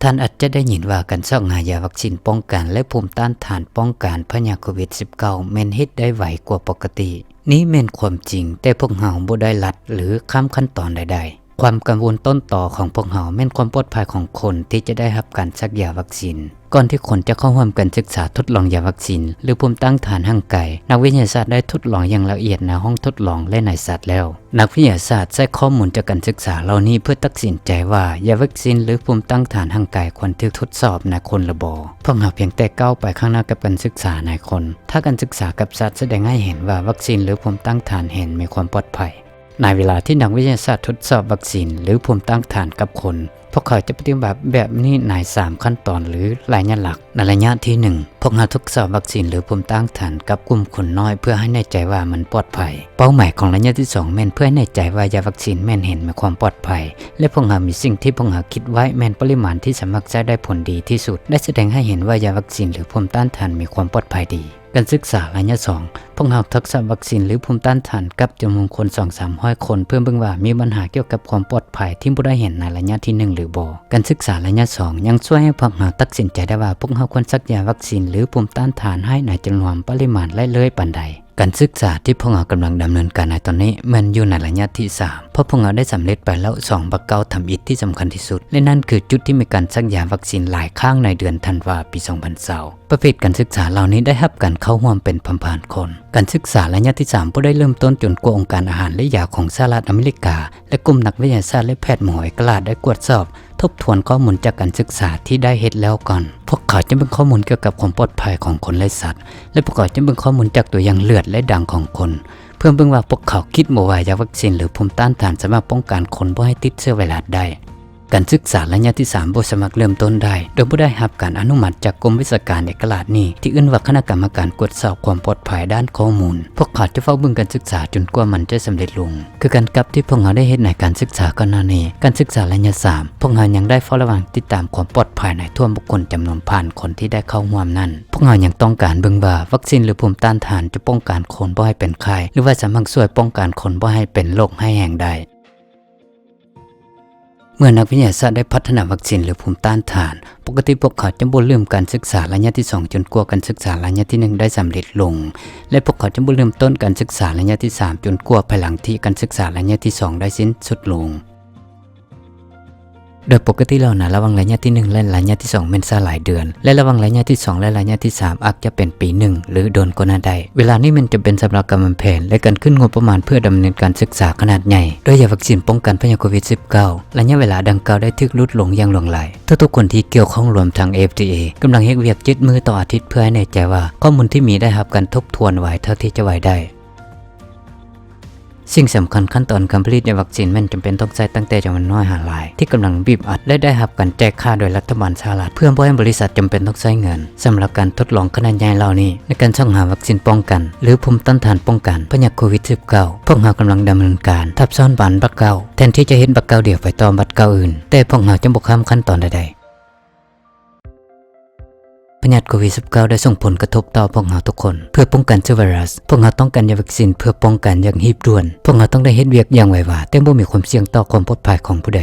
ທ່ານອາດຈະໄດ້ຍິນວ່າການຊອກຫາຢາວັກຊີນປ້ອງກັນ ແລະ ພູມຕ້ານທານປ້ອງກັນພະຍາດໂຄວິດສິບເກົ້າ ແມ່ນເຮັດໄດ້ໄວກວ່າປົກກະຕິ. ນີ້ແມ່ນຄວາມຈິງ, ແຕ່ພວກເຮົາບໍ່ໄດ້ລັດ ຫຼື ຂ້າມຂັ້ນຕອນໃດໆ. ຄວາມກັງວົນຕົ້ນຕໍຂອງພວກເຮົາແມ່ນຄວາມປອດໄພຂອງຄົນທີ່ຈະໄດ້ຮັບການສັກຢາວັກຊີນ. ກ່ອນທີ່ຄົນຈະເຂົ້າຮ່ວມການສຶກສາທົດລອງຢາວັກຊີນ ຫຼື ພູມຕ້ານທານຮ່າງກາຍ, ນັກວິທະຍາສາດໄດ້ທົດລອງຢ່າງລະອຽດໃນຫ້ອງທົດລອງ ແລະ ໃນສັດແລ້ວ. ນັກວິທະຍາສາດໃຊ້ຂໍ້ມູນຈາກການສຶກສາເຫຼົ່ານີ້ເພື່ອຕັດສິນໃຈວ່າຢາວັກຊີນ ຫຼື ພູມຕ້ານທານຮ່າງກາຍຄວນຖືກທົດສອບໃນຄົນຫຼືບໍ່. ພວກເຮົາພຽງແຕ່ກ້າວໄປຂ້າງໜ້າກັບການສຶກສາໃນຄົນ. ຖ້າການສຶກສາກັບສັດສະແດງໃຫ້ເຫັນວ່າວັກຊີນ ຫຼື ພູມຕ້ານທານແຮນມີຄວາມປອດໄພ, ໃນເວລາທີ່ນັກວິທະຍາສາດທົດສອບວັກຊີນ ຫຼື ພູມຕ້ານທານກັບຄົນ, ພວກເຂົາຈະປະຕິບັດແບບນີ້ໃນສາມຂັ້ນຕອນ ຫຼື ໄລຍະຫຼັກ. ໃນໄລຍະທີໜຶ່ງ, ພວກເຮົາທົດສອບວັກຊີນ ຫຼື ພູມຕ້ານທານກັບກຸ່ມຄົນນ້ອຍເພື່ອໃຫ້ແນ່ໃຈວ່າມັນປອດໄພ. ເປົ້າໝາຍຂອງໄລຍະທີສອງແມ່ນເພື່ອໃຫ້ແນ່ໃຈວ່າຢາວັກຊີນແມ່ນເຫັນມີຄວາມປອດໄພ ແລະ ພວກເຮົາມີສິ່ງທີ່ພວກເຮົາຄິດໄວ້ແມ່ນປະລິມານທີ່ສາມາດໃຊ້ໄດ້ຜົນດີທີ່ສຸດ ແລະ ສະແດງໃຫ້ເຫັນວ່າຢາວັກຊີນ ຫຼື ພູມຕ້ານທານມີຄວາມປອດໄພດີ. ການສຶກສາໄລຍະສອງ, ພວກເຮົາທົດສອບວັກຊີນ ຫຼື ພູມຕ້ານທານກັບຈຳນວນຄົນສອງສາມຮ້ອຍຄົນ ເພື່ອເບິ່ງວ່າມີບັນຫາກ່ຽວກັບຄວາມປອດໄພທີ່ບໍ່ໄດ້ເຫັນໃນໄລຍະທີໜຶ່ງຫຼືບໍ່. ການສຶກສາໄລຍະສອງຍັງຊ່ວຍໃຫ້ພວກເຮົາຕັດສິນໃຈໄດ້ວ່າພວກເຮົາຄວນສັກຢາວັກຊີນ ຫຼື ພູມຕ້ານທານໃຫ້ໃນຈຳນວນປະລິມານ ແລະ ເລື້ອຍປານໃດ. ການສຶກສາທີ່ພວກເຮົາກຳລັງດຳເນີນການໃນຕອນນີ້ແມ່ນຢູ່ໃນໄລຍະທີສາມ, ເພາະພວກເຮົາໄດ້ສຳເລັດໄປແລ້ວສອງບາດກ້າວທຳອິດທີ່ສຳຄັນທີ່ສຸດ ແລະ ນັ້ນຄືຈຸດທີ່ມີການສັກຢາວັກຊີນຫຼາຍຄັ້ງໃນເດືອນທັນວາ ປີສອງພັນຊາວ. ປະເພດການສຶກສາເຫຼົ່ານີ້ໄດ້ຮັບການເຂົ້າຮ່ວມເປັນພັນໆຄົນ. ການສຶກສາໄລຍະທີສາມບໍ່ໄດ້ເລີ່ມຕົ້ນຈົນກວ່າອົງການອາຫານ ແລະ ຢາຂອງສະຫະລັດອາເມລິກາ ແລະ ກຸ່ມນັກວິທະຍາສາດ ແລະ ແພດໝໍເອກະລາດໄດ້ກວດສອບ ທົບທວນຂໍ້ມູນຈາກການສຶກສາທີ່ໄດ້ເຮັດແລ້ວກ່ອນ. ພວກເຂົາຈະເບິ່ງຂໍ້ມູນກ່ຽວກັບຄວາມປອດໄພຂອງຄົນ ແລະ ສັດ ແລະ ພວກເຂົາຈະເບິ່ງຂໍ້ມູນຈາກຕົວຢ່າງເລືອດ ແລະ ດັງຂອງຄົນ ເພື່ອເບິ່ງວ່າພວກເຂົາຄິດບໍ່ວ່າຢາວັກຊີນ ຫຼື ພູມຕ້ານທານສາມາດປ້ອງກັນຄົນບໍ່ໃຫ້ຕິດເຊື້ອໄວຣັສໄດ້. ການສຶກສາໄລຍະທີສາມບໍ່ສາມາດເລີ່ມຕົ້ນໄດ້ ໂດຍບໍ່ໄດ້ຮັບການອະນຸມັດຈາກກົມວິຊາການເອກະລາດນີ້ ທີ່ເອີ້ນວ່າຄະນະກຳມະການກວດສອບຄວາມປອດໄພດ້ານຂໍ້ມູນ. ພວກເຂົາຈະເຝົ້າເບິ່ງການສຶກສາຈົນກວ່າມັນຈະສຳເລັດລົງ. ຄືກັນກັບທີ່ພວກເຮົາໄດ້ເຮັດໃນການສຶກສາກ່ອນໜ້ານີ້, ການສຶກສາໄລຍະສາມ ພວກເຮົາຍັງໄດ້ເຝົ້າລະວັງຕິດຕາມຄວາມປອດໄພໃນທົ່ວບຸກຄົນຈຳນວນພັນຄົນທີ່ໄດ້ເຂົ້າຮ່ວມນັ້ນ. ພວກເຮົາຍັງຕ້ອງການເບິ່ງວ່າວັກຊີນ ຫຼື ພູມຕ້ານທານຈະປ້ອງກັນຄົນບໍ່ໃຫ້ເປັນໄຂ້ ຫຼື ວ່າສາມາດຊ່ວຍປ້ອງກັນຄົນບໍ່ໃຫ້ເປັນໂລກຮ້າຍແຮງໄດ້. ເມື່ອນັກວິທະຍາສາດໄດ້ພັດທະນາວັກຊີນ ຫຼື ພູມຕ້ານທານ, ປົກກະຕິພວກເຂົາຈະບໍ່ເລີ່ມການສຶກສາໄລຍະທີສອງຈົນກວ່າການສຶກສາໄລຍະທີໜຶ່ງໄດ້ສຳເລັດລົງ ແລະ ພວກເຂົາຈະບໍ່ເລີ່ມຕົ້ນການສຶກສາໄລຍະທີສາມຈົນກວ່າພາຍຫຼັງທີ່ການສຶກສາໄລຍະທີສອງໄດ້ສິ້ນສຸດລົງ. ໂດຍປົກກະຕິແລ້ວນະ ລະຫວ່າງໄລຍະທີໜຶ່ງ ແລະ ໄລຍະທີສອງແມ່ນຊ້າຫຼາຍເດືອນ ແລະ ລະຫວ່າງໄລຍະທີສອງ ແລະ ໄລຍະທີສາມອາດຈະເປັນປີໜຶ່ງ ຫຼື ດົນກວ່ານັ້ນໄດ້. ເວລານີ້ແມ່ນຈຳເປັນສຳລັບການວາງແຜນ ແລະ ການຂຶ້ນງົບປະມານເພື່ອດຳເນີນການສຶກສາຂະໜາດໃຫຍ່. ໂດຍຢາວັກຊີນປ້ອງກັນພະຍາດໂຄວິດສິບເກົ້າ ໄລຍະເວລາດັ່ງກ່າວໄດ້ຖືກຫຼຸດລົງຢ່າງຫຼວງຫຼາຍ. ທຸກໆຄົນທີ່ກ່ຽວຂ້ອງລວມທັງ ເອັຟດີເອ ກຳລັງເຮັດວຽກເຈັດມື້ຕໍ່ອາທິດເພື່ອໃຫ້ແນ່ໃຈວ່າຂໍ້ມູນທີ່ມີໄດ້ຮັບການທົບທວນໄວເທົ່າທີ່ຈະໄວໄດ້. ສິ່ງສຳຄັນ, ຂັ້ນຕອນການຜະລິດໃນວັກຊີນແມ່ນຈຳເປັນຕ້ອງໃຊ້ຕັ້ງແຕ່ຈຳນວນນ້ອຍຫາຫຼາຍ ທີ່ກຳລັງບີບອັດ ແລະ ໄດ້ຮັບການແຈກຄ່າໂດຍລັດຖະບານສະຫະລັດ ເພື່ອບໍ່ໃຫ້ບໍລິສັດຈຳເປັນຕ້ອງໃຊ້ເງິນ. ສຳລັບການທົດລອງຂະໜາດໃຫຍ່ເຫຼົ່ານີ້ ໃນການຊອກຫາວັກຊີນປ້ອງກັນ ຫຼື ພູມຕ້ານທານປ້ອງກັນພະຍາດໂຄວິດສິບເກົ້າ ພວກເຮົາກຳລັງດຳເນີນການທັບຊ້ອນບັດກ້າວ ແທນທີ່ຈະເຮັດບັດກ້າວດຽວໄປຕໍ່ບັດກ້າວອື່ນ, ແຕ່ພວກເຮົາຈະບໍ່ຂ້າມຂັ້ນຕອນໃດໆ. ພະຍາດໂຄວິດສິບເກົ້າໄດ້ສົ່ງຜົນກະທົບຕໍ່ພວກເຮົາທຸກຄົນ. ເພື່ອປ້ອງກັນເຊື້ອໄວຣັສ, ພວກເຮົາຕ້ອງການຢາວັກຊີນເພື່ອປ້ອງກັນຢ່າງຮີບດ່ວນ. ພວກເຮົາຕ້ອງໄດ້ເຮັດວຽກຢ່າງໄວວາ, ແຕ່ບໍ່ມີຄວາມສ່ຽງຕໍ່ຄວາມປອດໄພຂອງຜູ້ໃດ.